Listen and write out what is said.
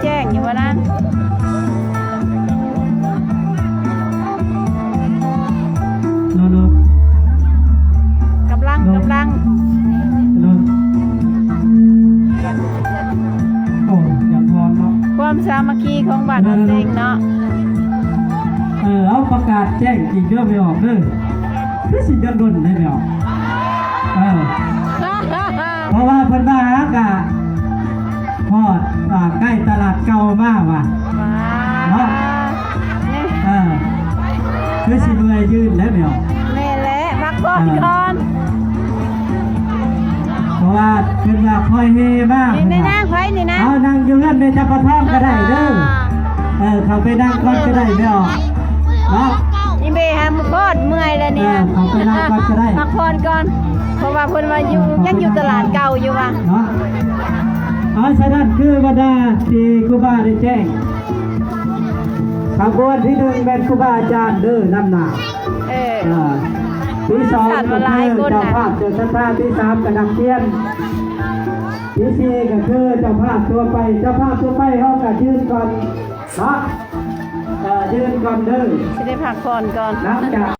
ແຈ້ງຢູ່ບໍ່ນະ? ກຳລັງ ກຳລັງ ໂອ້ ຢາກພອນເນາະ ຄວາມສາມັກຄີຂອງບ້ານເຮົາເສັງເນາະ. ເອີ ເອົາປະກາດແຈ້ງອີກເດີ ແມ່ອອກເດີ ຄືຊິດະດົນໄດ໋ແມ່ອອກ. ເອີ ເພາະວ່າເພິ່ນວ່າຫາກະຮອດ ອ່າ ໃກ້ຕະຫຼາດເກົ່າມາວ່າເນາະ. ເອີ ຄືຊິເມື່ອຍຢືນແລ້ວແມ່ອອກ. ແມ່ນແຫຼະ ພັກຜ່ອນກ່ອນ ເພາະວ່າເພິ່ນວ່າຄ່ອຍແຫ່ມາ. ນີ້ນາງ ໃຜນີ້ນາງ? ເອົາ ນັ່ງຢູ່ເຮືອນແມ່ຈຳປາທອງກໍໄດ້ເດີ. ເອີ ເຂົ້າໄປນັ່ງກ່ອນກໍໄດ້ແມ່ອອກເນາະ. ອີເມຫາໝູ່ພອດເມື່ອຍແລ້ວນີ້. ເອີ ເຂົ້າໄປນັ່ງກ່ອນກໍໄດ້ ພັກຜ່ອນກ່ອນ ເພາະວ່າເພິ່ນວ່າຢູ່ ຍັງຢູ່ຕະຫຼາດເກົ່າຢູ່ວ່າເນາະ. ເອົາ ສະນັ້ນຄືບັນດາທີ່ຄູບາໄດ້ແຈ້ງ ຂະບວນທີໜຶ່ງແມ່ນຄູບາອາຈານເດີ ນຳໜ້າ. ເອີ ອ່າ ທີສອງກໍຄືເຈົ້າພາບເຈົ້າສັດທາ ທີສາມກໍນັກຮຽນ ທີສີ່ກໍຄືເຈົ້າພາບທົ່ວໄປ. ເຈົ້າພາບທົ່ວໄປເຮົາກໍຢືນກ່ອນເນາະ. ເອີ ຢືນກ່ອນເດີ ຊິໄດ້ພັກຜ່ອນກ່ອນ. ຫຼັງຈາກ